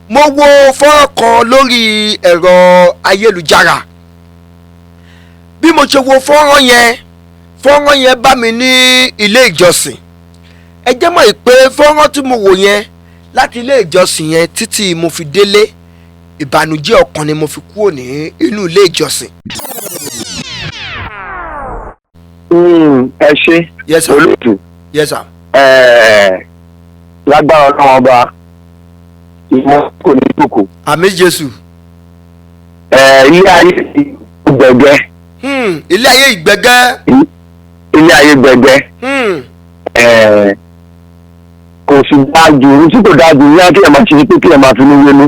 Mo wo fọ́nrán kan lórí ẹ̀rọ ayélujára. Bí mo ṣe wo fọ́nrán yẹn, fọ́nrán yẹn bá mi ní ilé ìjọsìn. Ẹ jẹ́ mọ̀ pé fọ́nrán tí mo wò yẹn láti ilé ìjọsìn yẹn títí mo fi délé, ìbànújẹ́ ọkàn ni mo fi kúrò ní inú ilé ìjọsìn. Ẹ ṣe. Yes sir. Olóòtú. Yes sir. Lágbára Ọlọ́run Ọba, ìmọ̀ kò ní kòkò. Àmín Jésù. Ilé ayé gbẹ̀gẹ́. Ilé ayé ìgbẹ́gẹ́. Ilé ayé gbẹ̀gẹ́. Kò sì dáa jù, tí kò dáa jù ní kí ẹ máa ṣe pé kí ẹ máa finú wénú.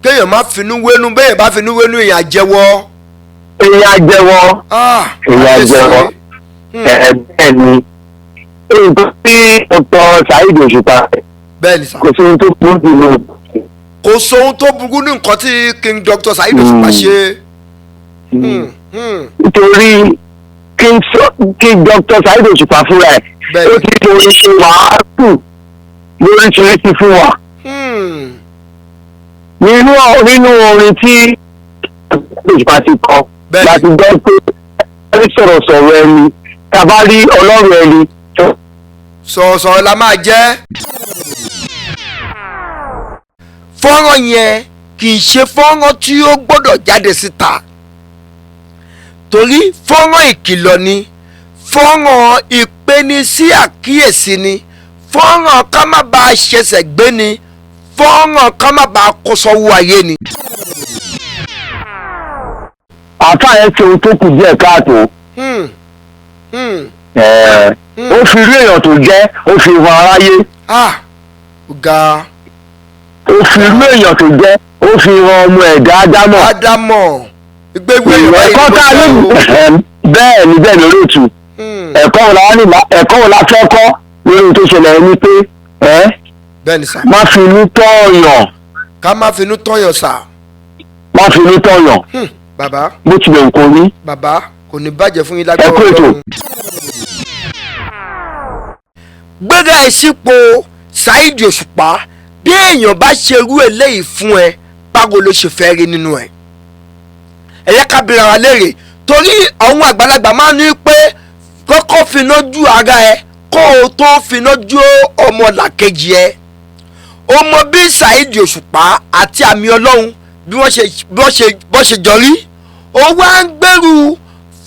Kéèyàn má finú wénú, bẹ́ẹ̀ bá finú wénú, èèyàn jẹ́wọ́. Èèyàn jẹ́wọ́. Èèyàn jẹ́wọ́. Bẹ́ẹ̀ ni nǹkan tí Dr. Saheed Òṣùpá. Bẹ́ẹ̀ ni sà. Kò sí ohun tó burú jù lọ. Kò sóhun tó burú ní nǹkan tí King Dr. Saheed Òṣùpá ṣe. Nítorí kí Dr. Saheed Òṣùpá fúnra ẹ̀, ó ti fi orin ṣe wàhálù lóríṣiríṣi fún wa. Nínú orin tí Òṣùpá ti kọ láti gbọ́ pé ẹni sọ̀rọ̀sọ̀rọ̀ ẹni tàbá rí ọlọ́run ẹni. Sọ̀rọ̀sọ̀rọ̀ la máa jẹ́. Fọ́nrán yẹn kì í ṣe fọ́nrán tí ó gbọ́dọ̀ jáde síta, torí fọ́nrán ìkìlọ̀ ni, fọ́nrán ìpeni sí àkíyèsí ni, fọ́nrán ká má bàa ṣẹ̀ṣẹ̀ gbé ni, fọ́nrán ká má bàa kó sọ́wọ́ ayé ni. Àáfàá yẹn ṣe ohun tó kù díẹ̀ káàtó. Ó fi rí èèyàn tó jẹ́, ó fi hàn aráyé. Ó fi rí èèyàn tó jẹ́, ó fi hàn ọmọ ẹ̀dá Ádámọ̀. Ádámọ̀. Ẹ̀kọ́ tá a lè bẹ́ẹ̀ ni, bẹ́ẹ̀ ni olóòtú. Ẹ̀kọ́ wo la fẹ́ kọ́ lórí tó ṣẹlẹ̀ ní pé bẹ́ẹ̀ ni sà. Má fi inú tọ̀yàn. Ká má fi inú tọ̀yàn sà. Má fi inú tọ̀yàn. Bàbá. Bó tilẹ̀ kò ní. Bàbá, kò ní bàjẹ́ fún yín lágbára Ẹ kú ètò. Ọlọ́run. Gbéra ẹ sípò Saheed Òṣùpá, bí èèyàn bá ṣerú eléyìí fún ẹ, báwo ló ṣe fẹ́ rí nínú ẹ? Ẹ yẹ ká bira wa léèrè, torí àwọn àgbàlagbà máa ń ní pé kọ́kọ́ finá ju ara ẹ kó o tó finá ju ọmọlàkejì ẹ. O mọ bí Saheed Òṣùpá àti àmì Ọlọ́run bí wọ́n ṣe jọ rí. O wá ń gbèrú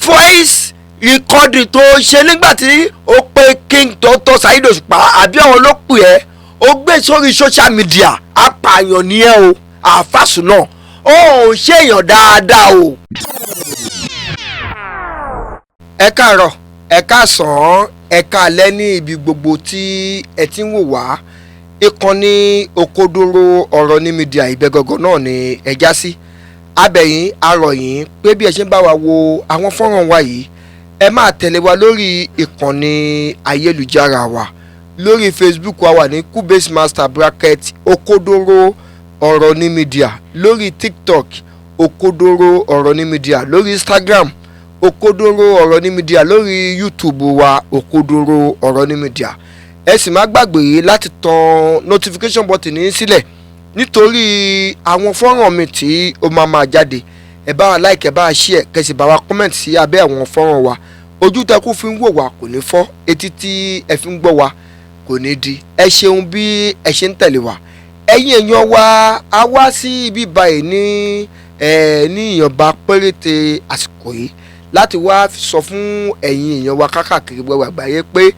voice recording tó ṣe nígbà tí o pe King Dr. Saheed Òṣùpá àbí àwọn ló pè ẹ́, o gbé sórí social media. Apààyàn ni ẹ o, àfàsùn náà ó ò ṣèyàn dáadáa o. Ẹ káàárọ̀, ẹ káàsán, ẹ káalẹ́ ní ibi gbogbo tí ẹ ti ń wò wá. Ìkànnì Òkodoro Ọ̀rọ̀ ní Media ìbẹ́gọ́gọ́ náà ni ẹ já sí. Abẹ̀yìn arọ̀yìn pé bí ẹ ṣe ń bá wa wo àwọn fọ́nrán wa yìí, ẹ máa tẹ̀lé wa lórí ìkànnì ayélujára wa. Lórí Facebook wa wà ní Kubase Master bracket Òkodoro Ọ̀rọ̀ ní Media, lórí TikTok Òkodoro Ọ̀rọ̀ ní Media, lórí Instagram Òkodoro Ọ̀rọ̀ ní Media, lórí YouTube wa Òkodoro Ọ̀rọ̀ ní Media. Ẹ sì má gbàgbé láti tan notification button ní sílẹ̀ nítorí àwọn fọ́nrán mi tí ó máa jáde. Ẹ bá wa like, ẹ bá wa share, kẹ́ sì bá wa comment sí abẹ́ àwọn fọ́nrán wa. Ojú tẹ́kù fi ń wò wá kò ní fọ́, etí tí ẹ fi ń gbọ́ wa kò ní di. Ẹ ṣeun bí ẹ ṣe ń tẹ̀lé wa. Ẹ̀yin èèyàn wa, a wá sí ibi báyìí ní ní ìyànba péréte àsìkò yìí láti wá sọ fún ẹ̀yin èèyàn wa kákàkiri gbogbo àgbáyé pé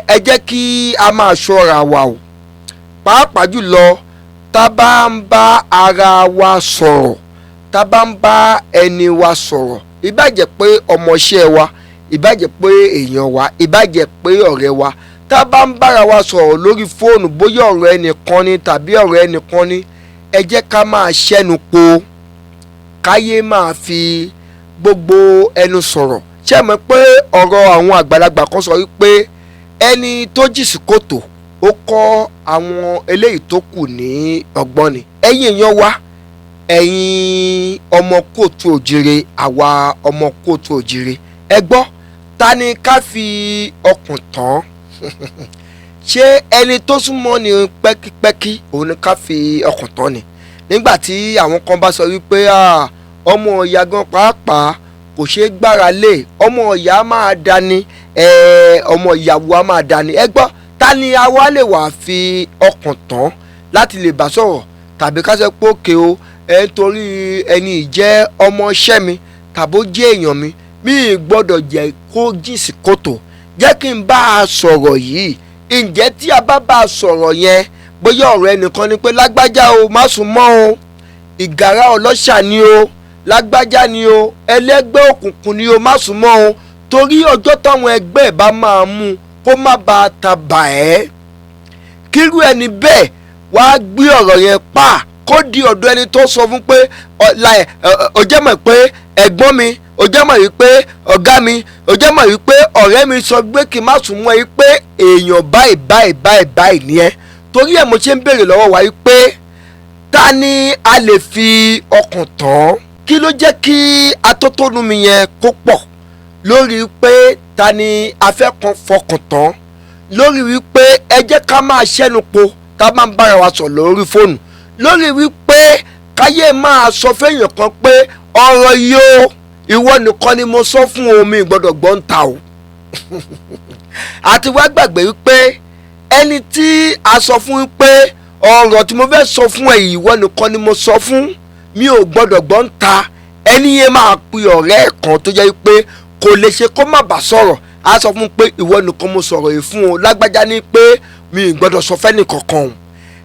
ẹ jẹ́ kí a máa ṣọ́ra wa o, pàápàá jùlọ tá bá ń bá ara wa sọ̀rọ̀, tá bá ń bá ẹni wa sọ̀rọ̀, ìbá jẹ́ pé ọmọọṣẹ́ wa, ìbá jẹ́ pé èèyàn wa, ìbá jẹ́ pé ọ̀rẹ́ wa, tá bá ń bára wa sọ̀rọ̀ lórí fóònù, bóyá ọ̀rọ̀ ẹnìkan ni tàbí ọ̀rọ̀ ẹnìkan ni, ẹ jẹ́ ká máa ṣẹ́nu po, káyé máa fi gbogbo ẹnu sọ̀rọ̀. Ṣé ẹ mọ̀ pé ọ̀rọ̀ àwọn àgbàlagbà kan sọ wípé ẹni tó jì sí kòtò ó kọ́ àwọn eléyìí tó kù ní ọgbọ́n ni. Ẹ̀yin èèyàn wa, ẹ̀yin ọmọ kóòtù òjìrè, àwa ọmọ kóòtù òjìrè, ẹ gbọ́, ta ni ká fi ọkàn tán? Ṣé ẹni tó súnmọ́ ni pẹ́kípẹ́kí òun ni ká fi ọkàn tán ni? Nígbà tí àwọn kan bá sọ wípé ọmọ ìyá gan pàápàá kò ṣeé gbára lé, ọmọ ìyá máa dání, ọmọ ìyàwó á máa dání. Ẹ gbọ́, ta ni a wá lè wà fi ọkàn tán láti lè bá sọ̀rọ̀, tàbí ká sọ pé òkè o, ẹ torí ẹni jẹ́ ọmọọṣẹ́ mi tàbó jẹ́ èèyàn mi, mi ì gbọ́dọ̀ jẹ́ kó jìn sí kòtò, jẹ́ kí n bá a sọ̀rọ̀ yìí. Ǹjẹ́ tí a bá bá a sọ̀rọ̀ yẹn, bóyá ọ̀rọ̀ ẹnìkan ni pé lágbájá o, má sùn mọ́ o, ìgárá ọlọ́ṣà ni o, lágbájá ni o, ẹlẹ́gbẹ́ òkùnkùn ni o, má sùn mọ́ o, torí ọjọ́ táwọn ẹgbẹ́ ẹ̀ bá máa mú kó má bàa ta bà ẹ́. Kírú ẹni bẹ́ẹ̀ wàá gbé ọ̀rọ̀ yẹn pa kó di ọ̀dọ̀ ẹni tó sọ fún pé ó jẹ́ mọ̀ pé ẹ̀gbọ́n mi, ó jẹ́ mọ̀ wípé ọ̀gá mi, ó jẹ́ mọ̀ wípé ọ̀rẹ́ mi sọ pé kí n má sùn mọ́ ẹ, pé èèyàn báyìí báyìí báyìí báyìí ni ẹ. Torí ẹ̀ mo ṣe ń béèrè lọ́wọ́ wa wípé ta ni a lè fi ọkàn tán? Kí ló jẹ́ kí atótónu mi yẹn kó pọ̀ lórí pé ta ni a fẹ́ kan fọkàn tán, lórí wípé ẹ jẹ́ ká máa ṣẹ́nu po ká máa ń bára wa sọ̀rọ̀ lórí fóònù, lórí wípé káyé máa sọ fẹ́yàn kan pé ọ̀rọ̀ yìí o, ìwọ nìkan ni mo sọ fún o, mi gbọ́dọ̀ gbọ́ ń ta o. Àti wá gbàgbé wípé ẹni tí a sọ fún pé ọ̀rọ̀ tí mo fẹ́ sọ fún ẹ yìí, ìwọ nìkan ni mo sọ fún, mi ò gbọ́dọ̀ gbọ́ ń ta, ẹni yẹn máa pe ọ̀rẹ́ ẹ̀ kan tó jẹ́ pé kò lè ṣe kó má bàa sọ̀rọ̀, á sọ fún pé ìwọ nìkan mo sọ̀rọ̀ yìí fún o, lágbájá ní pé mi ò gbọ́dọ̀ sọ fẹ́ni kankan o.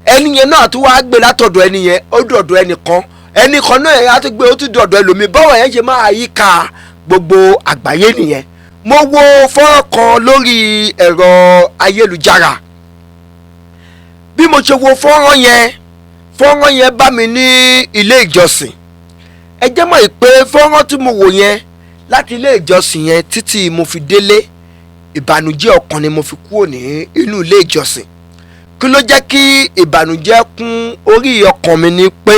Ẹni yẹn náà tún wáá gbé látọ̀dọ̀ ẹni yẹn, ó dọ̀dọ̀ ẹnìkan, ẹnìkan náà yẹn á tún gbé, ó tún dọ̀dọ̀ ẹlòmíì. Bọ́wọ̀ yẹn ṣe máa yí ka gbogbo àgbáyé nìyẹn. Mo wo fọ́nrán kan lórí ẹ̀rọ ayélujára. Bí mo ṣe wo fọ́nrán yẹn, fọ́nrán yẹn bá mi ní ilé ìjọsìn. Ẹ jẹ́ mọ̀ pé fọ́nrán tí mo wò yẹn láti ilé ìjọsìn yẹn títí mo fi délé, ìbànújẹ́ ọkàn ni mo fi kúrò ní inú ilé ìjọsìn. Kí ló jẹ́ kí ìbànújẹ́ kún orí ọkàn mi ni pé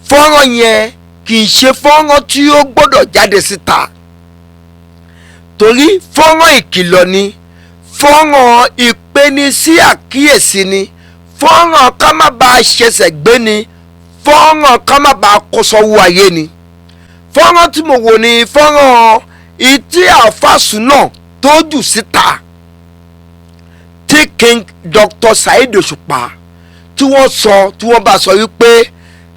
fọ́nrán yẹn kì í ṣe fọ́nrán tí ó gbọ́dọ̀ jáde síta, torí fọ́nrán ìkìlọ̀ ni, fọ́nrán ìpeni sí àkíyèsí ni, fọ́nrán ká má bàa ṣẹ̀ṣẹ̀ gbé ni, fọ́nrán ká má bàa kó sọ́wọ́ ayé ni. Fọ́nrán tí mo wò ni fọ́nrán ìtí àfàsùn náà tó jù síta tí King Dr. Saheed Òṣùpá tí wọ́n sọ, tí wọ́n bá sọ wípé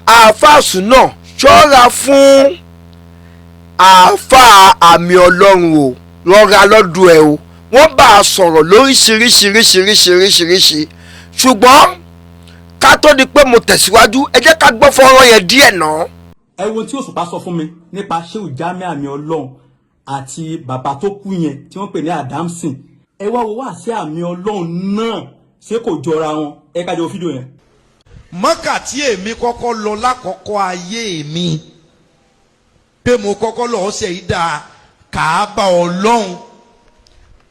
àfàsùn náà ṣọ́ra fún àáfàá àmì Ọlọ́run o, rọra lọ́dún ẹ o. Wọ́n bá a sọ̀rọ̀ lóríṣiríṣiríṣiríṣiríṣi. Ṣùgbọ́n ká tó di pé mo tẹ̀síwájú, ẹ jẹ́ ká gbọ́ fọ́nrán yẹn díẹ̀ náà. Ẹ wo tí Òṣùpá sọ fún mi nípa Shehu Jamiu àmì Ọlọ́run àti bàbá tó kú yẹn tí wọ́n pè ní Adamson. Ẹ wá wo wá sí àmì Ọlọ́run náà, ṣé kò jọra wọn? Ẹ ká jọ fídíò yẹn. Mọ́kà tí èmi kọ́kọ́ lọ lákọ̀ọ́kọ́ ayé mi, pé mo kọ́kọ́ lọ ọ̀sẹ̀ yìí dá Kàábà Ọlọ́run,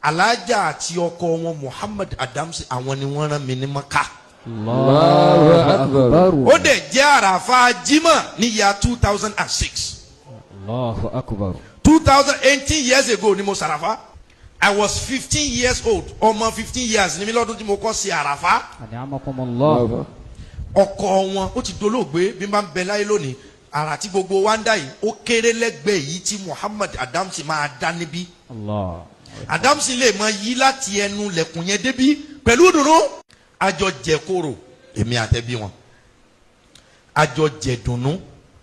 alájà àti ọkọ wọn Muhammad Adamson, àwọn ni wọ́n rán mi ní Mọ́kà. Allahu akbar. Ó dẹ̀ jẹ́ àràfà Jímọ̀ ní year 2006. Allahu akbar. 2018 years ago ni mo sàràfà. I was 15 years old, ọmọ 15 years ni mi lọ́dún tí mo kọ́ sí àràfà. An'amakumullah. Ọkọ wọn ó ti dolóògbé. Bí n bá ń bẹ láyé lónìí, àrà tí gbogbo wa ń dá yìí, ó kéré lẹ́gbẹ̀ẹ́ yìí tí Muhammad Adamson máa dá níbí. Allah. Adamson lè máa yí láti ẹnu lẹ̀kùn yẹn débí pẹ̀lú ìdùnnú. Àjọ jẹ kóró, èmi àtẹ̀bí wọn, àjọ jẹ dùnnú,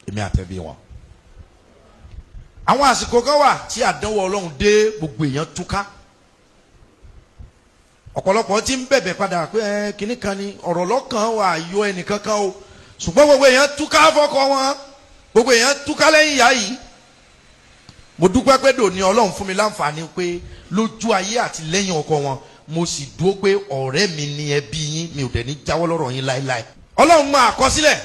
èmi àtẹ̀bí wọn. Àwọn àsìkò kan wà tí àdánwò Ọlọ́run dé, gbogbo èèyàn túká, ọ̀pọ̀lọpọ̀ tí ń bẹ̀bẹ̀ padà pé ẹ kínní kan ni ọ̀rọ̀ lọ́kàn wà yọ ẹnìkan kan o, ṣùgbọ́n gbogbo èèyàn túká fọ́kọ wọn, gbogbo èèyàn túká lẹ́yìn ìyá yìí. Mo dúpẹ́ pé dòní Ọlọ́run fún mi láǹfààní pé lójú ayé àti lẹ́yìn ọkọ wọn, mo sì dúró pé ọ̀rẹ́ mi ni ẹbí yín, mi ò dẹ̀ ní jáwọ́ lọ́rọ̀ yín láéláé. Ọlọ́run máa àkọsílẹ̀,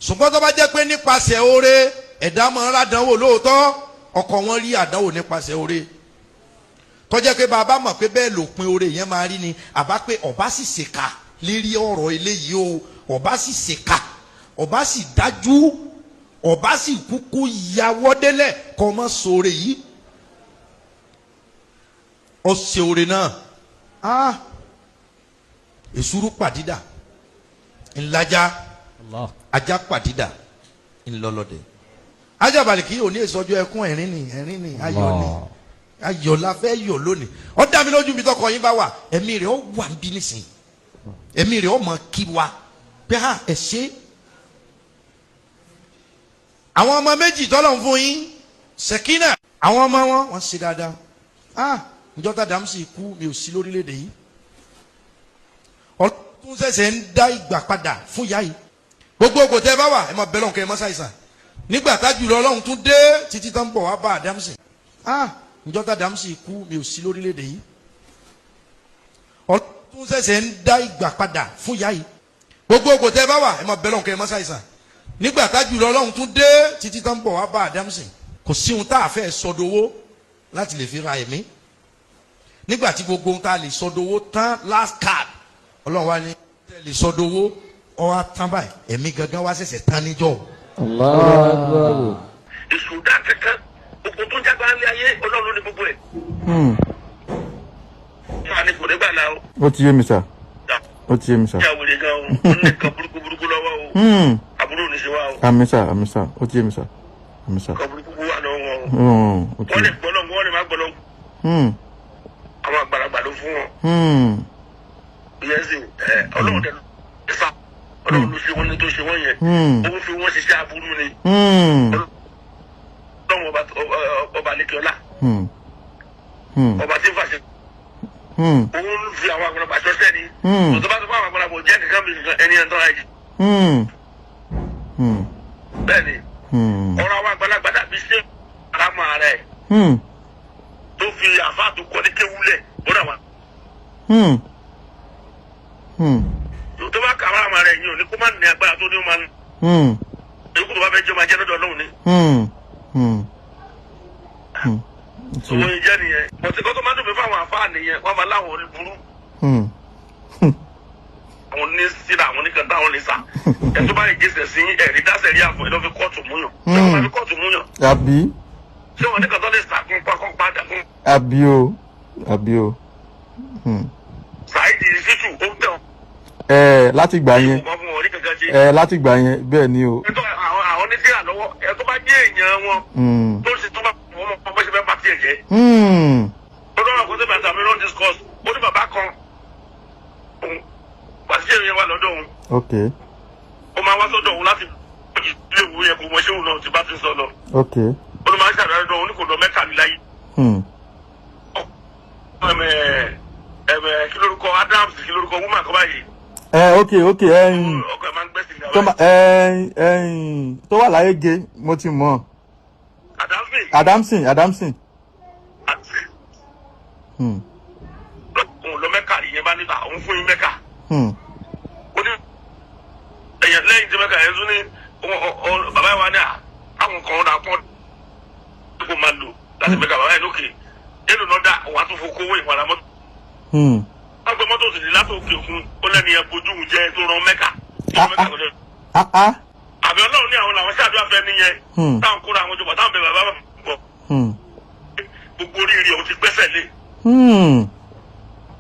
ṣùgbọ́n tó bá jẹ́ pé nípasẹ̀ oore ẹ̀dá máa ń rádánwò lóòótọ́, ọkọ wọn rí àdánwò nípasẹ̀ oore, tó jẹ́ pé bàbá mọ̀ pé bẹ́ẹ̀ lòpin oore yẹn máa rí ni, àbá pé ọba sì ṣèkà lérí ọ̀rọ̀ eléyìí o, ọba sì ṣèkà, ọba sì dájú, ọba sì kúkú yàwọ́ délẹ̀ kọ́ mọ́ sóore yìí. Ó ṣe oore náà. Ah, Èsúrú pàdídà ńlájà. Allah. Ajá pàdídà ńlọlọdẹ. Ajá balìkí òní èsọjọ ẹkún, ẹ̀rín ni, ẹ̀rín ni, ayọ̀ ni. Allah. Ayọ̀ la fẹ́ yọ̀ lónìí. Ó dá mi lójú, mi tọkọ yín bá wà, ẹ̀mí rẹ̀ ó wà ń bí nísìnyí, ẹ̀mí rẹ̀ ó mọ̀ kí wa pé ha, ẹ̀ ṣe. Àwọn ọmọ méjì tọ́lọ̀ ń fún yín, Sẹ̀kínà, àwọn ọmọ wọn, wọ́n ṣe dáadáa. Ah, njọ́ tá Dàmísì kú, mi ò sí lórílẹ̀‐èdè yìí. Ọlọ́run ṣẹ̀ṣẹ̀ ń dá ìgbà padà fún ìyá yìí. Gbogbo ògò tẹ́ ẹ bá wà, ẹ máa bẹ lọ́hùn kẹ́ ẹ má ṣàìsàn. Nígbà tájú lọ, Ọlọ́run tún dé títí tán bọ̀ wá bá Àdámsì. Ah, njọ́ tá Dàmísì kú, mi ò sí lórílẹ̀‐èdè yìí. Ọlọ́run ṣẹ̀ṣẹ̀ ń dá ìgbà padà fún ìyá yìí. Gbogbo ògò tẹ́ ẹ bá wà, ẹ máa bẹ lọ́hùn kẹ́ ẹ má ṣàìsàn. Nígbà tájú lọ, Ọlọ́run tún dé títí tán bọ̀ wá bá Àdámsì. Kò sí ohun tá a fẹ́ sọdowó láti lè fi ra ẹ̀mí. Nígbà tí gbogbo ohun tá a lè sọdowó tán, last card, Ọlọ́run wa ní tẹ́ lè sọdowó ọ wá tán báyìí, ẹ̀mí gangan wá ṣẹ̀ṣẹ̀ tán níjọ́. Allahu Akbar. Èṣù dá kankan oko tó ń jágbá ní ayé, Ọlọ́run ló ní gbogbo ẹ̀. Máa ní kò ní gbà la o. Ó ti yé mi sà, ó ti yé mi sà. Ìyá wèrè gan o, ó ní nǹkan burúkú burúkú lọ́wọ́ o. Àbúrò ní ṣe wá o. Àmín sà, àmín sà, ó ti yé mi sà, àmín sà. Nǹkan burúkú wà lọ́wọ́ wọn o. Ó ti Wọ́n yé. lè gbọ́ lọ́wọ́, wọ́n lè má gbọ́ lọ́wọ́. Àwọn àgbàlagbà ló fún wọn. Ìyẹn sì ẹ Ọlọ́run dẹ̀ ló sá, Ọlọ́run ló ṣe wọ́n ní tó ṣe wọ́n yẹn. Òun fi wọ́n ṣiṣẹ́ aburú ni. Ọlọ́run ọba Alekiola, ọba tí ń fàṣẹ, òun fi àwọn àgbàlagbà ṣọṣẹ́ ni. Òtún bá tó fún àwọn àgbàlagbà jẹ́ kankan bí kankan ẹni ẹ̀ ń tọ́ra ẹ̀jẹ̀. Bẹ́ẹ̀ ni. Ọ̀rọ̀ àwọn àgbàlagbà dàbí ṣé àrámọ̀ rẹ̀ tó fi àfa tó kọ́ ní kéwúlẹ̀ ó dà wá. Tó bá kà àrámọ̀ rẹ̀ yìí ò ní kó má ní agbára tó ní ó máa ń ikú tó bá fẹ́ jẹ́, máa jẹ́ lọ́dọ̀ Ọlọ́run ni. Owó yìí jẹ́ nìyẹn. Bọ̀tí kọ́ tó máa dùn mí fáwọn àfáà nìyẹn, wọ́n máa láwọn oníburú, àwọn ní síra, àwọn oníkan táwọn lè sà. Ẹ tó bá yìí jẹ́sẹ̀ sí ẹ̀rí dáṣẹ̀ rí àfọ̀ ẹ̀ lọ́ fi kóòtù múyàn. Ṣé wọ́n máa fi kóòtù múyàn? Àbí? Ṣé wọ́n níkan tó lè sà kún pákó padà kún? Àbí o, àbí o. Saheed Shittu ó ń tẹ̀ wọ́n. Ẹ láti gbà yẹn. Wọ́n fún wọn ní kankan ṣe. Ẹ láti gbà yẹn, bẹ́ẹ̀ ni o. Ẹ tó àwọn ní síra lọ́wọ́, ẹ tó bá jẹ́ èèyàn wọn tó ṣe tó bá wọn mọ bó ṣe fẹ́ bá tiẹ̀ jẹ́. Ó lọ́rọ̀ kó tó bàtà mi ló discuss, ó ní bàbá kan òun pàṣẹ yẹn wà lọ́dọ̀ òun. Ó máa wá sọ́dọ̀ òun láti ilé ìwé yẹn, kò mọ ṣé òun náà ti bá ti sọ lọ. Ó ló máa ń ṣàdúrà lọ́dọ̀ òun, ní kò lọ Mẹ́kà ní láyé. Ẹ̀mẹ̀ ẹ̀mẹ̀, kí lórúkọ Adams, kí lórúkọ woman kan báyìí? Ẹ ok, ẹyin. Ọkọ ẹ̀ máa ń gbẹ́sìn Tó ní ma ẹyin ẹyin tó wà láyé ge, mo ti mọ̀. Adams. Adamson, Adamson. Òun lọ Mẹ́kà, ìyẹn bá níta òun fún yín Mẹ́kà. Ó ní ẹ̀yẹ lẹ́yìn tí Mẹ́kà yẹn tún ní bàbá yẹn wá ní àwọn kan náà pọ́n kó máa lò láti Mẹ́kà. Bàbá yẹn lókè èlò náà dá òun àtúnfò kówó ìpàdà mọ́tò. Wọ́n gbé mọ́tò sì ní láti òkè òkun, ó lẹ́nu yẹn bójú òun jẹ́ tó rán Mẹ́kà tó rán Mẹ́kà lọ́dọ̀. Ah ah. Àbí Ọlọ́run ní àwọn làwọn ṣáàdúrà fẹ́ nìyẹn. Táwọn kóra àwọn jọba, táwọn bẹ bàbá bọ̀, gbogbo oríire òun ti gbẹ́sẹ̀ lé.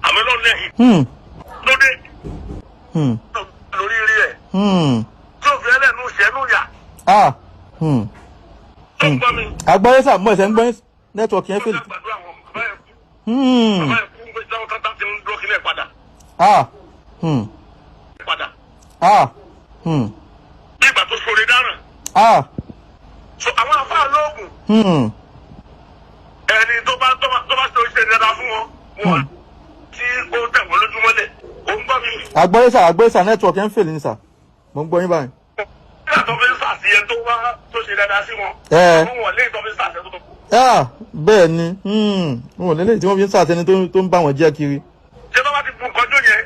Àmì Ọlọ́run lẹ́yìn lóde lórí rí ẹ̀ tí òfin ẹlẹ́nu ṣẹ́nu yà. Ah. Tó ń gbọ́ mi? Agbọ́yé sà, mo ẹ̀sẹ̀ ń gbọ́ network yẹn Ó fèlè. gbàdúrà wọn, bàbá yẹn kú. Bàbá yẹn kú ń gbé táwọn tátá ti ń dúró kílẹ̀ padà Ah. padà. Ah. Bí ìgbà tó ṣoore dáràn. Ah. So àwọn àfáà lóògùn, ẹni tó bá ṣe oṣù dáadáa fún wọn, wọn tí ó tẹ̀ wọ́n lójúmọ́lẹ̀. Ó ń gbọ́ mi? Agbọ́yé sà, agbọ́yé sà, network yẹn fèlè ní sà, mo ń gbọ́ yín báyìí. Nígbà tó fi ń sàṣeyẹ tó wá tó ṣe dáadáa sí wọn, àwọn wọn lè tó fi ń sàṣẹ tó. Ah, bẹ́ẹ̀ ni. Wọn ò lélẹ́yìí tí wọ́n fi ń sàtẹni tó ń bá wọn jẹ́ kiri. Ṣé bá wá ti bu kọjú yẹn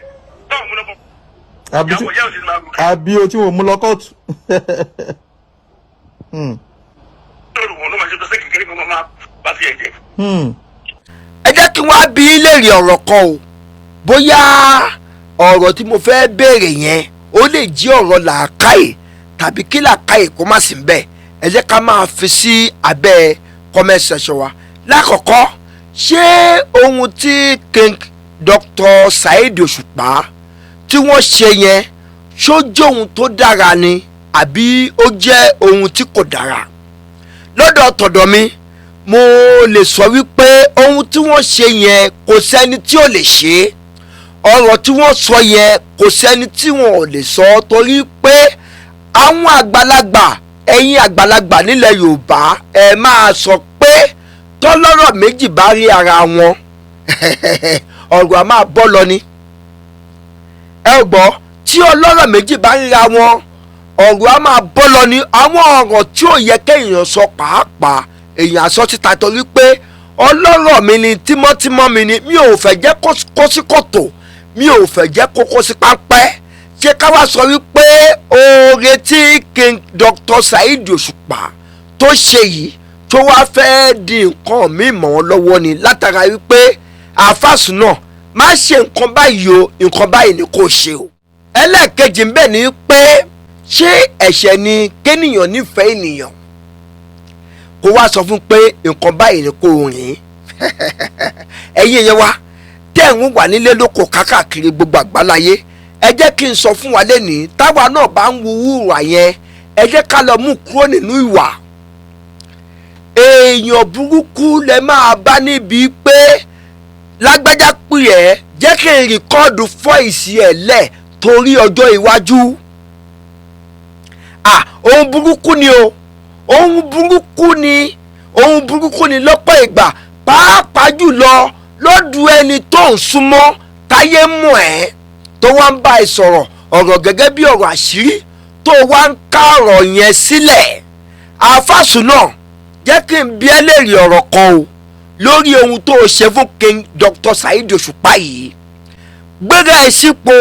táwọn múlò bọ Àbí ìyàwó ìyá òsì máa gùn. Àbí o tí wọn mú lọ kóòtù. Lórí wọn ló máa ṣe tó ṣe kékeré kan máa bá tiẹ̀ jẹ́. Ẹ jẹ́ kí wọ́n á bi í léèrè ọ̀rọ̀ kan o. Bóyá ọ̀rọ̀ tí mo fẹ́ béèrè yẹn, ó lè jí ọ̀rọ̀ làákàyè tàbí kí làákàyè kó má sí bẹ́ẹ̀. Ẹ jẹ́ ká máa fi sí abẹ́ comment section wa. Lákọ̀ọ́kọ́, ṣé ohun tí King Dr. Saheed Òṣùpá tí wọ́n ṣe yẹn, ṣó jẹ́ ohun tó dára ni àbí ó jẹ́ ohun tí kò dára? Lọ́dọ̀ tọ̀dọ̀ mi, mo lè sọ wípé ohun tí wọ́n ṣe yẹn, kò sẹ́ni tí ò lè ṣe é. Ọ̀rọ̀ tí wọ́n sọ yẹn, kò sẹ́ni tí wọn ò lè sọ, torí pé àwọn àgbàlagbà, ẹ̀yin àgbàlagbà nílẹ̀ Yorùbá, ẹ máa sọ pé tọ́lọ́rọ̀ méjì bá rí ara wọn, ọ̀rọ̀ a máa bọ́ lọ ni. Ẹ ò gbọ́, tí ọlọ́rọ̀ méjì bá ríra wọn, ọ̀rọ̀ a máa bọ́ lọ ni. Àwọn ọ̀rọ̀ tí ò yẹ kéèyàn sọ pàápàá, èèyàn á sọ síta, torí pé ọlọ́rọ̀ mi ni, tímọ́tímọ́ mi ni, mi ò fẹ́ jẹ́ kó sí kòtò, mi ò fẹ́ jẹ́ kó sí páńpẹ́. Ṣé ká wá sọ wípé oore tí King Dr. Saheed Òṣùpá tó ṣe yìí, tó wá fẹ́ di nǹkan mi mọ́ wọn lọ́wọ́ ni, látara wípé àfàsùn náà má ṣe nǹkan báyìí o, nǹkan báyìí ni kò ṣe o? Ẹlẹ́ẹ̀kejì ń bẹ ni pé, ṣé ẹ̀ṣẹ̀ ni kéèyàn nífẹ̀ẹ́ ènìyàn, kó wá sọ fún pé nǹkan báyìí ni kò rìn? Ẹ̀yin yẹn wá tẹ́ ń wà nílé lóko kákàkiri gbogbo àgbáláyé, ẹ jẹ́ kí n sọ fún wa lẹ́nìí, táwa náà bá ń wu wúrà yẹn, ẹ jẹ́ ká lọ mú kúrò nínú ìwà. Èèyàn burúkú lẹ máa bá níbi pé lágbájá pè ẹ́, jẹ́ kí n record voice ẹ̀ lẹ̀ torí ọjọ́ iwájú. Ah, ohun burúkú ni o, ohun burúkú ni, ohun burúkú ni lọ́pọ̀ ìgbà, pàápàá jùlọ lọ́dún ẹni tó ń súnmọ́, táyé mọ̀ ẹ́, tó wá ń bá ẹ sọ̀rọ̀ ọ̀rọ̀ gẹ́gẹ́ bí ọ̀rọ̀ àṣírí, tó wá ń ká ọ̀rọ̀ yẹn sílẹ̀. Àfàsùn náà, jẹ́ kí n bi ẹ́ léèrè ọ̀rọ̀ kan o lórí ohun tó o ṣe fún King Dr. Saheed Òṣùpá yìí. Gbéra ẹ sípò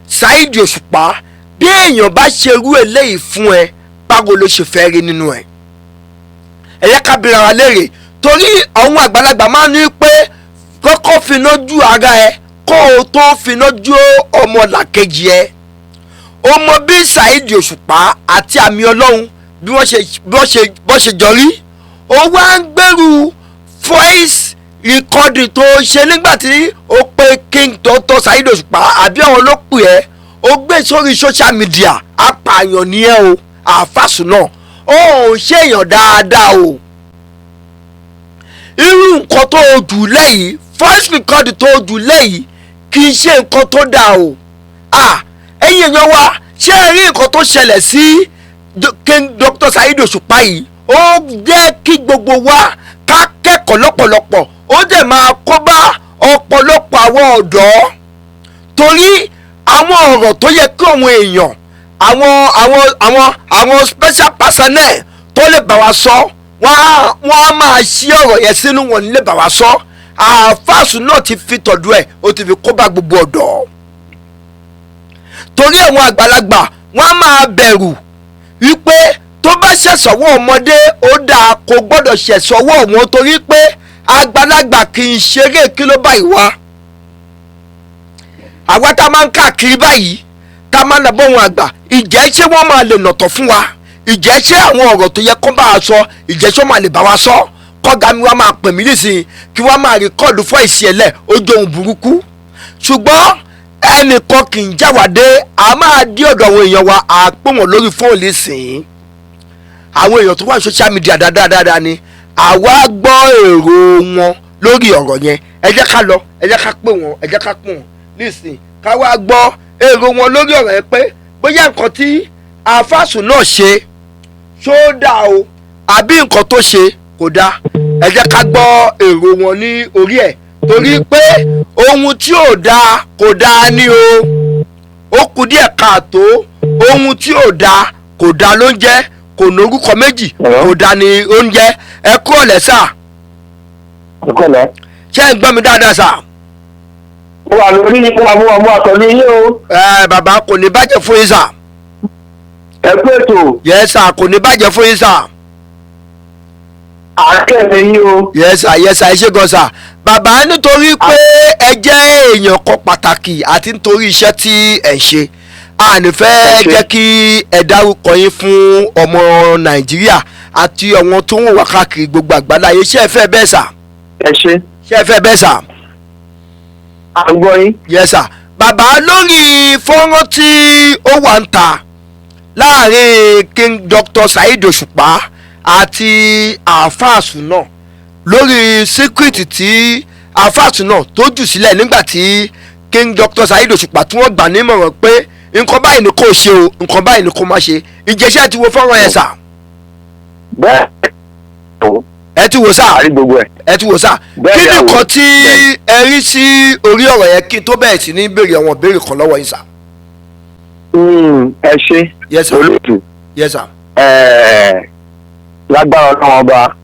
Saheed Òṣùpá. Bí èèyàn bá ṣerú eléyìí fún ẹ, báwo ló ṣe fẹ́ rí nínú ẹ? Ẹ yẹ ká bira wa léèrè, torí àwọn àgbàlagbà máa ń ní pé kọ́kọ́ finá ju ara ẹ kó o tó finá ju ọmọlàkejì ẹ. O mọ bí Saheed Òṣùpá àti àmì Ọlọ́run bí wọ́n ṣe jọ rí. O wá ń gbèrú voice recording tó ṣe nígbà tí o pe King Dr. Saheed Òṣùpá, àbí àwọn ló pè ẹ́, o gbé sórí social media. Apààyàn ni ẹ o, àfàsùn náà, ó ò ṣèyàn dáadáa o. Irú nǹkan tó o jù lẹ́yìn, voice record tó o jù lẹ́yìn, kì í ṣe nǹkan tó dáa o. Ah, ẹ̀yin èèyàn wa, ṣé ẹ rí nǹkan tó ṣẹlẹ̀ sí King Dr. Saheed Òṣùpá yìí? Ó jẹ́ kí gbogbo wa ká kẹ́kọ̀ọ́ lọ́pọ̀lọpọ̀. Ó dẹ̀ máa kó bá ọ̀pọ̀lọpọ̀ àwọn ọ̀dọ́, torí àwọn ọ̀rọ̀ tó yẹ kí àwọn èèyàn, àwọn special personnel tó lè bá wa sọ, wọ́n á máa ṣí ọ̀rọ̀ yẹn sínú wọn nílé bá wa sọ. Àfáàsù náà ti fi tọ̀dọ̀ ẹ̀, ó ti fi kó bá gbogbo ọ̀dọ́, torí àwọn àgbàlagbà, wọ́n á máa bẹ̀rù wípé tó bá ṣẹ̀sọ̀wọ́ ọmọdé, ó dáa, kò gbọ́dọ̀ ṣẹ̀sọ̀wọ́ wọn, torí pé àgbàlagbà kì í ṣeré. Kí ló báyìí wá? Àwa tá a máa ń káàkiri báyìí, tá a máa ń lọ bọ́ wọn àgbà, ìjẹ́ ṣé wọ́n máa lè nàtọ̀ fún wa? Ìjẹ́ ṣé àwọn ọ̀rọ̀ tó yẹ kó bá wa sọ, ìjẹ́ ṣé wọ́n máa lè bá wa sọ? Kọ́gà mi wá máa pè mí nísìnyí, kí wọ́n máa record voice ẹ̀ lẹ̀, ó jẹ́ ohun burúkú. Ṣùgbọ́n ẹnìkan kì í jáwàdé, a máa dé ọ̀dọ̀ àwọn èèyàn wa, à pè wọ́n lórí fóònù nísìnyí. Àwọn èèyàn tó wà ní social media dáadáa dáadáa ni àwa gbọ́ èrò wọn lórí ọ̀rọ̀ yẹn. Ẹ jẹ́ ká lọ, ẹ jẹ́ ká pè wọ́n, ẹ jẹ́ ká pè wọ́n nísìnyí, ká wá gbọ́ èrò wọn lórí ọ̀rọ̀ yẹn, pé bóyá nǹkan tí àfàsùn náà ṣe, ṣó dáa o, àbí nǹkan tó ṣe kò dáa. Ẹ jẹ́ ká gbọ́ èrò wọn ní orí ẹ̀, torí pé ohun tí ò dáa kò dáa ní o. Ó kù díẹ̀ káàtó. Ohun tí ò dáa kò dáa ló ń jẹ́, kò lórúkọ méjì, kò dáa ní oúnjẹ. Ẹ kú ọ̀lẹ́ sà. Ìkọlẹ̀. Ṣé ẹ ń gbọ́ mi dáadáa, sà? Mo wà lórí, mo wà pẹ̀lú yín o. Ẹ bàbá, kò ní bàjẹ́ fún yín, sà. Ẹ kú ètò. Yes sà, kò ní bàjẹ́ fún yín, sà. Àákẹ́lẹ̀ yín o. Yes sir, yes sir, ẹ ṣé gan, sir. Bàbá, nítorí pé ẹ jẹ́ èèyàn kan pàtàkì àti nítorí iṣẹ́ tí ẹ̀ ń ṣe, a ní fẹ́ Ẹ ṣé. jẹ́ kí ẹ dárúkọ yín fún ọmọ Nàìjíríà àti àwọn tó ń wà káàkiri gbogbo àgbáláyé. Ṣé ẹ fẹ́ bẹ́ẹ̀, sà? Ẹ ṣé. Ṣé ẹ fẹ́ bẹ́ẹ̀, sà? À ń gbọ́ yín. Yes sir. Bàbá, lórí fọ́nrán tí ó wà ń ta láàrin King Dr. Saheed Òṣùpá àti àáfàá Sùnà, lórí secret tí àáfàá Sùnà tó jù sílẹ̀ nígbà tí King Dr. Saheed Òṣùpá tí wọ́n gbà nímọ̀ràn pé nǹkan báyìí ni kò ṣe o, nǹkan báyìí ni kò má ṣe, ìjẹsẹ́ ti wo fọ́nrán yẹn sà? Bẹ́ẹ̀ o. Ẹ ti wò sà? Àrí gbogbo ẹ̀. Ẹ ti wò sà? Bẹ́ẹ̀ Kí ni ni àwò. nǹkan tí ẹ rí sí orí ọ̀rọ̀ yẹn kí n tó bẹ̀rẹ̀ sí ní béèrè àwọn ìbéèrè kan lọ́wọ́ yín sà? Ẹ ṣe, Yes, sir. olóòtú. Yes, sir. Lágbára Ọlọ́run Ọba,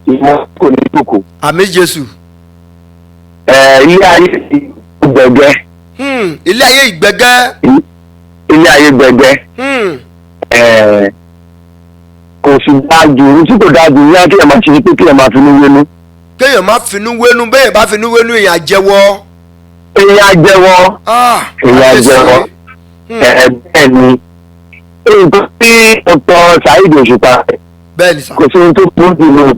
ìmọ̀ kò ní kòkò. Àmín Jésù. Ilé ayé gbẹ̀gẹ́. Ilé ayé ìgbẹ́gẹ́. Ilé ayé gbẹ̀gẹ́. Kò sì dáa jù, tí kò dáa jù ní kí ẹ máa ṣe ni pé kí ẹ máa finú wénú. Kéèyàn má finú wénú, bẹ́ẹ̀ bá finú wénú, èèyàn á jẹ́wọ́. Èèyàn á jẹ́wọ́. Ah, Èèyàn á kábíyèsí. jẹ́wọ́. Bẹ́ẹ̀ ni nǹkan tí Dr. Saheed Òṣùpá, Bẹ́ẹ̀ ni sà. kò sí ohun tó burú jù lọ.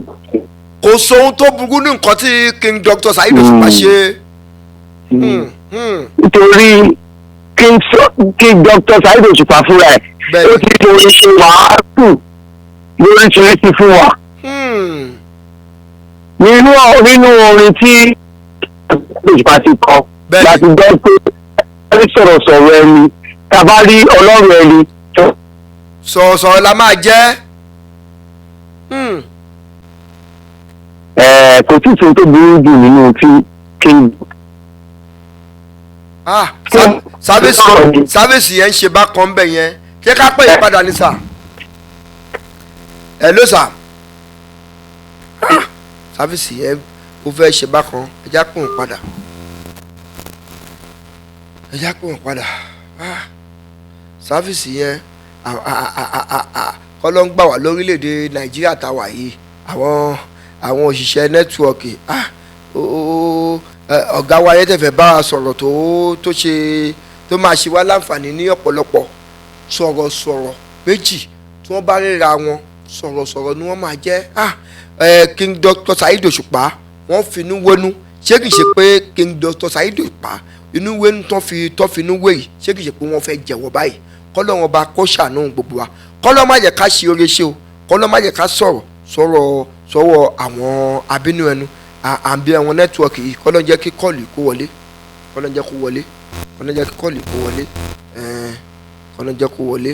Kò sóhun tó burú ní nǹkan tí King Dr. Saheed Òṣùpá ṣe. Nítorí kí Dr. Saheed Òṣùpá fúnra ẹ̀, ó ti fi orin ṣe wàhálù lóríṣiríṣi fún wa. Nínú orin tí Òṣùpá ti kọ láti gbọ́ pé ẹni sọ̀rọ̀sọ̀rọ̀ ẹni, tá a bá rí ọlọ́run ẹni tó Sọ̀rọ̀sọ̀rọ̀ la máa jẹ́. Kò tí ì sóhun tó burú jù nínú tí King Ah, service yẹn ń ṣe bákan bẹ̀ yẹn. Ṣé ká pè é padà ní sà? Hello sà. Ah, service yẹn ó fẹ́ ṣe bákan. Ẹ já pè wọ́n padà. Ẹ já pè wọ́n padà. Ah, service yẹn kọ́ ló ń gbà wá lórílẹ̀‐èdè Nàìjíríà tá a wà yìí. Àwọn òṣìṣẹ́ network, ah, ọ̀gá wa yẹn tẹ̀fẹ̀ bá a sọ̀rọ̀ tó ṣe tó máa ṣe wá láǹfààní ní ọ̀pọ̀lọpọ̀. Sọ̀rọ̀sọ̀rọ̀ méjì tí wọ́n bá ríra wọn, sọ̀rọ̀sọ̀rọ̀ ni wọ́n máa jẹ́. Ah, King Dr. Saheed Òṣùpá, wọ́n finú wénú. Ṣé kìí ṣe pé King Dr. Saheed Òṣùpá inú wénú tó finú wé yìí, ṣé kìí ṣe pé wọ́n fẹ́ jẹ̀wọ́ báyìí? Kọ́lọ́run Ọba kó ṣàánú gbogbo wa. Kọ́lọ́ má jẹ́ ká ṣe oore ṣe o. Kọ́lọ́ má jẹ́ ká sọ̀rọ̀ sọ̀rọ̀ sọ̀rọ̀ àwọn abínú ẹnu àbí àwọn network yìí. Kọ́lọ́ jẹ́ kí call kó wọlé. Kọ́lọ́ jẹ́ kó wọlé. Kọ́lọ́ jẹ́ kí call kó wọlé. Kọ́lọ́ jẹ́ kó wọlé.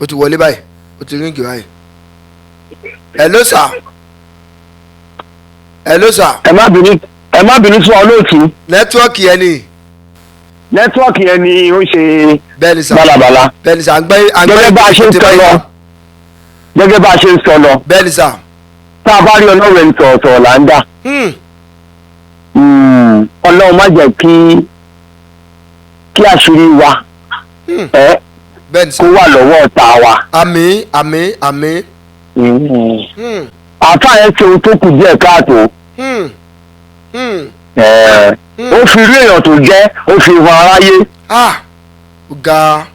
Ó ti wọlé báyìí. Ó ti ring báyìí. Hello sir. Hello sir. Ẹ má bínú, ẹ má bínú fún olóòtú. Network yẹn ni. Network yẹn ni ó ṣe Bẹ́ẹ̀ni sà. bálabàla. Bẹ́ẹ̀ni sà, à ń gbẹ́ à ń gbẹ́. Gẹ́gẹ́ bá a ṣe ń sọ lọ, gẹ́gẹ́ bá a ṣe ń sọ lọ, Bẹ́ẹ̀ni sà. tá a bá rí ọlọ́run ẹni, sọ̀rọ̀sọ̀rọ̀ là ń dà. Ọlọ́run má jẹ́ kí àṣírí wa ẹ Bẹ́ẹ̀ni sà. kó wà lọ́wọ́ ọ̀tá wa. Àmín, àmín, àmín. Àáfàá yẹn ṣe ohun tó kù díẹ̀ káàtó. Ó fi irú èèyàn tó jẹ́, ó fi hàn aráyé. Ah, ó ga.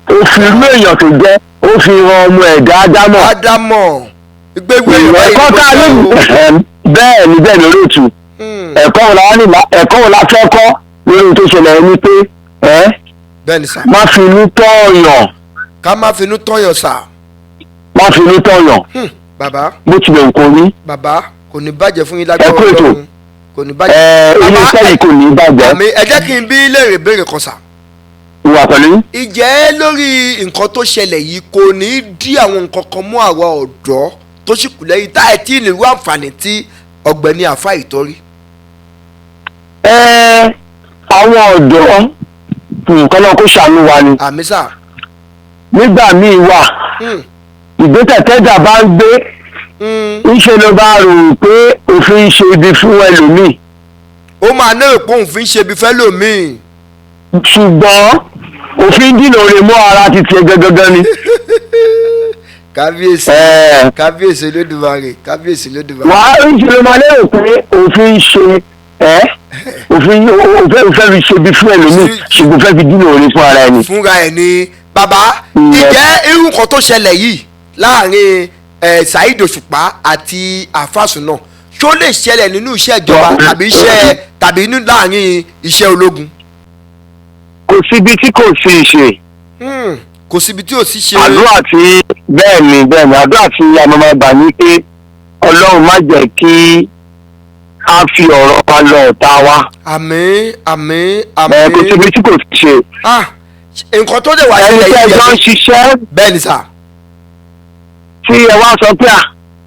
Ó fi irú èèyàn tó jẹ́, ó fi hàn ọmọ ẹ̀dá ádámọ̀. Ádámọ̀ gbégbé yorùbá yìí Ẹ̀kọ́ ló tá a jẹ́ ní o. Bẹ́ẹ̀ ni, bẹ́ẹ̀ ni olóòtú. Ẹ̀kọ́ wo la fẹ́ kọ́ lórí ohun tó ṣẹlẹ̀ ní pé ẹ́ Bẹ́ẹ̀ni sà. má fi inú tọ̀ọ̀yàn. Ká má finú tọ̀yàn sà. Má fi inú tọ̀ọ̀yàn. Bàbá. Bó tilẹ̀ wù kó rí. Bàbá, kò ní bàjẹ́ fún yín lágbára Ẹ kú ètò. Ọlọ́run. Kò ní bàjẹ́. Ẹ iléeṣẹ́ yìí kò ní bàjẹ́. Àmín. Ẹ jẹ́ kí n bí léèrè béèrè kan sà. Ìwà pẹ̀lú. Ìjẹ́ lórí nǹkan tó ṣẹlẹ̀ yìí, kò ní í dí àwọn nǹkan kan mú àwa ọ̀dọ́ tó sì kù lẹ́yìn tá ẹ̀ tí ì lè rú àǹfààní tí ọ̀gbẹ́ni àfa ìtọ́rí? Ẹ àwọn ọ̀dọ́, nǹkan náà kó ṣàánú wa ni. Àmín sà. Nígbà míì wà, ìgbésẹ̀ tẹ́jà bá ń gbé, ńṣe ló bá rò pé òfin ṣe ibi fún ẹlòmíì. Ó máa ní èpò òun fi ń ṣe ibi fẹ́ lòmíì. Ṣùgbọ́n òfin dìnnà rè mọ́ ara ti tiẹ̀ gangan ni. Kábíyèsí, kábíyèsí Olódùmarè, kábíyèsí Olódùmarè. Wàá ńṣe ló máa lérò pé òfin ṣe ẹ òfin òfin fi ṣe ibi fún ẹlòmíì, ṣùgbọ́n fẹ́ fi dínà orí fún ara ẹni. Fúnra ẹ̀ ni. Bàbá, ìjẹ́ irú nǹkan tó ṣẹlẹ̀ yìí láàrin Saheed Òṣùpá àti àfàsùn náà Ṣó lè ṣẹlẹ̀ nínú iṣẹ́ ìjọba tàbí iṣẹ́ tàbí láàrin iṣẹ́ ológun? Kò síbi tí kò sí ìṣe. Kò síbi tí ò sí ṣe. Àdúrà tí, bẹ́ẹ̀ ni, àdúrà tí a máa gbà ní pé Ọlọ́run má jẹ́ kí a fi ọ̀rọ̀ wa lọ ọ̀tá wa. Àmín, àmín. Ẹ kò Àmín. síbi tí kò sí ṣe. Ah, nǹkan tó dẹ̀ wá Ẹni ṣẹlẹ̀ tí yìí ẹ jọ ń ṣiṣẹ́ Bẹ́ẹ̀ ni sà. tí ẹ wá sọ pé à,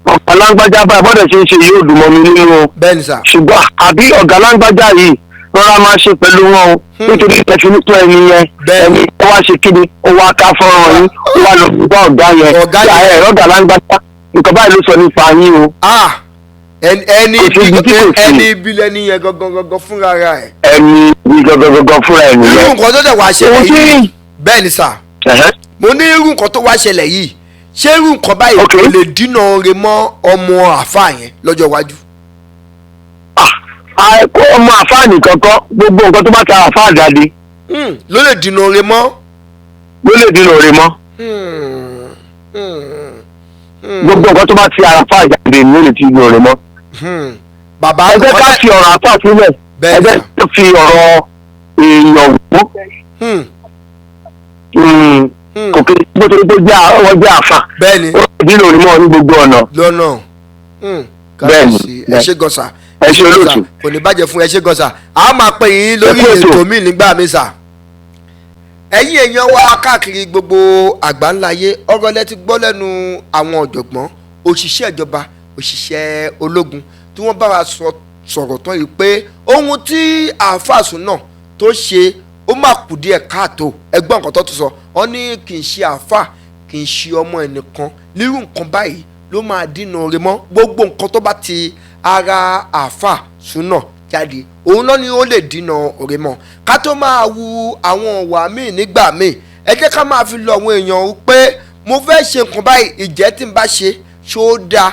ọ̀gá lágbájá báyìí bọ́dẹ̀ ṣe ń ṣe yóò dùn mọ́ mi nínú o, Bẹ́ẹ̀ ni sà. ṣùgbọ́n àbí ọ̀gá lágbájá yìí rọra máa ṣe pẹ̀lú wọn o, nítorí ẹ̀fínútọ́ ẹni yẹn, ẹni tó wá ṣe kíni, ó wá ká fọ́nrán yín, ó wá lọ bá ọ̀gá yẹn. Ọ̀gá Tí yẹn. ẹ ọ̀gá lágbájá, nǹkan báyìí ló sọ nípa yín o. Ah, ẹni Kò sí ibi tí kò sí. ẹni ibi lẹni yẹn gangan gangan fúnra ra ẹ̀. Ẹni ibi gangan fúnra ẹ̀ Irú nìyẹn. nǹkan tó dẹ̀ wá ṣẹlẹ̀ Ohun tí yìí, bẹ́ẹ̀ ni sà. Mo ní irú nǹkan tó wá ṣẹlẹ̀ yìí, ṣé irú nǹkan báyìí kò lè dínà re mọ́ ọmọ àáfàá yẹn lọ́jọ́ iwájú? Àìkú ọmọ àfáà nìkan kọ́, gbogbo nǹkan tó bá ta àfáà jáde Ló lè dínà re mọ́. Ló lè dínà òre mọ́. Gbogbo nǹkan tó bá ti ara àfáà jáde ló lè dínà òre mọ́. Bàbá Ẹ jẹ́ ká fi ọ̀rọ̀ àfáà sílẹ̀, ẹ jẹ́ ká fi ọ̀rọ̀ èèyàn wò. Kò kí bó torí pé jẹ́ wọ́n jẹ́ àfáà. Bẹ́ẹ̀ni. Ó lè dínà òre mọ́ ní gbogbo ọ̀nà. Lọ́nà. Bẹ́ẹ̀ni. Kábíyèsí, ẹ ṣé gan sà. Ẹ ṣé olóòtú. Kò ní bàjẹ́ fún, ẹ ṣé gan sà. A máa pè yín lórí Ẹ kú ètò. ètò míì nígbà mi sà. Ẹ̀yin èèyàn wa káàkiri gbogbo àgbáńláyé, ọ̀rọ̀ lẹ ti gbọ́ lẹ́nu àwọn ọ̀jọ̀gbọ́n, òṣìṣẹ́ ìjọba, òṣìṣẹ́ ológun, tí wọ́n bá wa sọ̀rọ̀ tán yìí pé ohun tí àáfàá Sunna tó ṣe, ó má kù díẹ̀ káàtó. Ẹgbọ́n nǹkan tó tún sọ, wọ́n ní kì í ṣe àáfàá, kì í ṣe ọmọ ẹnìkan nírú nǹkan báyìí ló máa dínà rẹ mọ́. Gbogbo nǹkan tó bá ti ara àáfàá Sunna jáde, òun náà ni ó lè dínà òrè mọ́. Ká tó máa wu àwọn ọ̀wà míì nígbà míì, ẹ jẹ́ ká máa fi lọ àwọn èèyàn pé mo fẹ́ ṣe nǹkan báyìí, ìjẹ́ tí n bá ṣe ṣó dáa?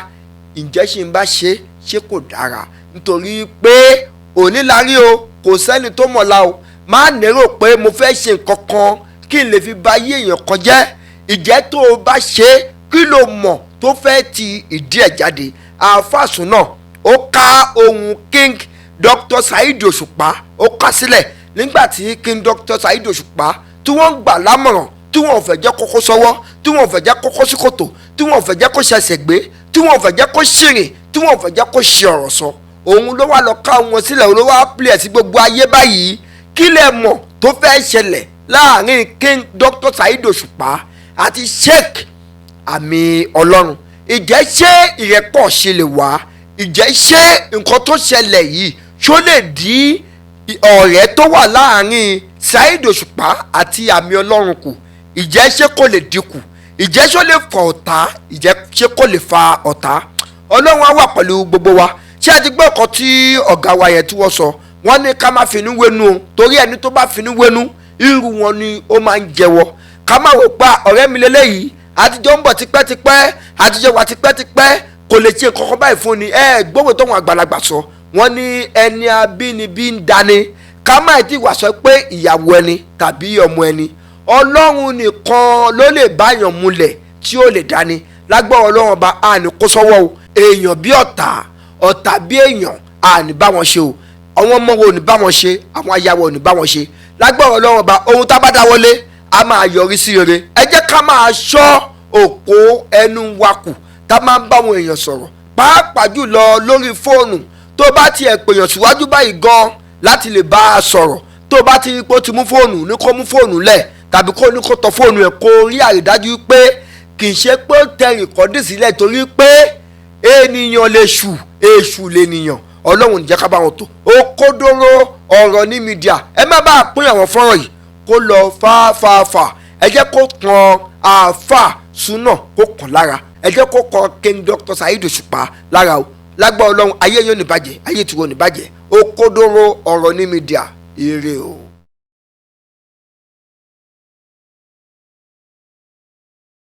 Ǹjẹ́ ṣe ń bá ṣe, ṣé kò dára? Nítorí pé òní la rí o, kò sẹ́ni tó mọ̀la o. Má nérò pé mo fẹ́ ṣe nǹkan kan kí n lè fi ba ayé èèyàn kan jẹ́. Ìjẹ́ tó o bá ṣe, kí ló mọ̀ tó fẹ́ ti ìdí ẹ̀ jáde? Àáfàá Sunna ó ká ohun King Dr. Saheed Òṣùpá, ó ká sílẹ̀ nígbà tí King Dr. Saheed Òṣùpá tí wọ́n ń gbà lámọ̀ràn, tí wọ́n fẹ́ jẹ́ kókó sọ́wọ́, tí wọ́n fẹ́ jẹ́ kókó sí kòtò, tí wọ́n fẹ́ jẹ́ kó ṣẹ̀ṣẹ̀ gbé, tí wọ́n fẹ́ jẹ́ kó ṣìrìn, tí wọ́n fẹ́ jẹ́ kó ṣe ọ̀rọ̀ sọ, òun ló wá lọ ká wọn sílẹ̀, òun ló wá pilẹ̀ sí gbogbo ayé báyìí. Kí lẹ mọ̀ tó fẹ́ ṣẹlẹ̀ láàrin King Dr. Saheed Òṣùpá àti Sheikh Àmì Ọlọ́run? Ìjẹ́ ṣé ìrẹ́pọ̀ ṣe lè wá? Ìjẹ́ ṣé nǹkan tó ṣẹlẹ̀ yìí, ṣó lè dí ọ̀rẹ́ tó wà láàrin Saheed Òṣùpá àti Àmì Ọlọ́run kù? Ìjẹ́ ṣé kò lè dínkù? Ìjẹ́ ṣó lè fa ọ̀tá? Ìjẹ́ ṣé kò lè fa ọ̀tá? Ọlọ́run á wà pẹ̀lú gbogbo wa. Ṣé ẹ ti gbọ́ ọ̀kan tí ọ̀gá wa yẹn tí wọ́n sọ? Wọ́n ní ká má finú wénú o, torí ẹni tó bá finú wénú, irú wọn ni ó máa ń jẹ́wọ́. Ká má wò pa ọ̀rẹ́ mi lélẹ́yìí, àtijọ́ ń bọ̀ tipẹ́tipẹ́, àtijọ́ wà tipẹ́tipẹ́, kò lè ṣe nǹkan kan báyìí fún ni. Ẹ gbówó tó wọn àgbàlagbà sọ, wọ́n ní ẹni abínibí ń dání. Ká má ti wà sọ pé ìyàwó ẹni tàbí ọmọ ẹni. Ọlọ́run nìkan ló lè báyàn múlẹ̀ tí ó lè dání lágbára. Ọlọ́run ọba àní kó sọ́wọ́ o. Èèyàn bí ọ̀tá, ọ̀tá bí èèyàn, àní bá wọn ṣe o. Àwọn ọmọ wo ò ní bá wọn ṣe, àwọn ayáwó ò ní bá wọn ṣe lágbára Ọlọ́run ọba. Ohun tá a bá dáwọ́lé a máa yọrí sí rere. Ẹ jẹ́ ká máa ṣọ́ òpó ẹnu wa kù tá a máa ń bá àwọn èèyàn sọ̀rọ̀, pàápàá jùlọ lórí fóònù. Tó bá tiẹ̀ pèèyàn síwájú báyìí gan láti lè bá a sọ̀rọ̀, tó bá ti rí pé ó ti mú fóònù, ní kó mú fóònù lẹ̀ tàbí kó ní kó tọ fóònù ẹ̀, kó rí àrídájú pé kì í ṣe pé ó tẹ record sílẹ̀, torí pé ènìyàn lè ṣù, èṣù lènìyàn. Ọlọ́run jẹ́ ká bá wọn tó. Ó kó dóró ọ̀rọ̀ ní media. Ẹ má bàa pín àwọn fọ́nrán yìí kó lọ fáfáfá. Ẹ jẹ́ kó kan àáfà Sunna, kó kàn lára. Ẹ jẹ́ kó kan King Dr. Saheed Òṣùpá lára o. Lágbára Ọlọ́run, ayé yóò ní bàjẹ́, ayé tiwọn ò ní bàjẹ́. Ó kó dóró ọ̀rọ̀ ní media. Ire o.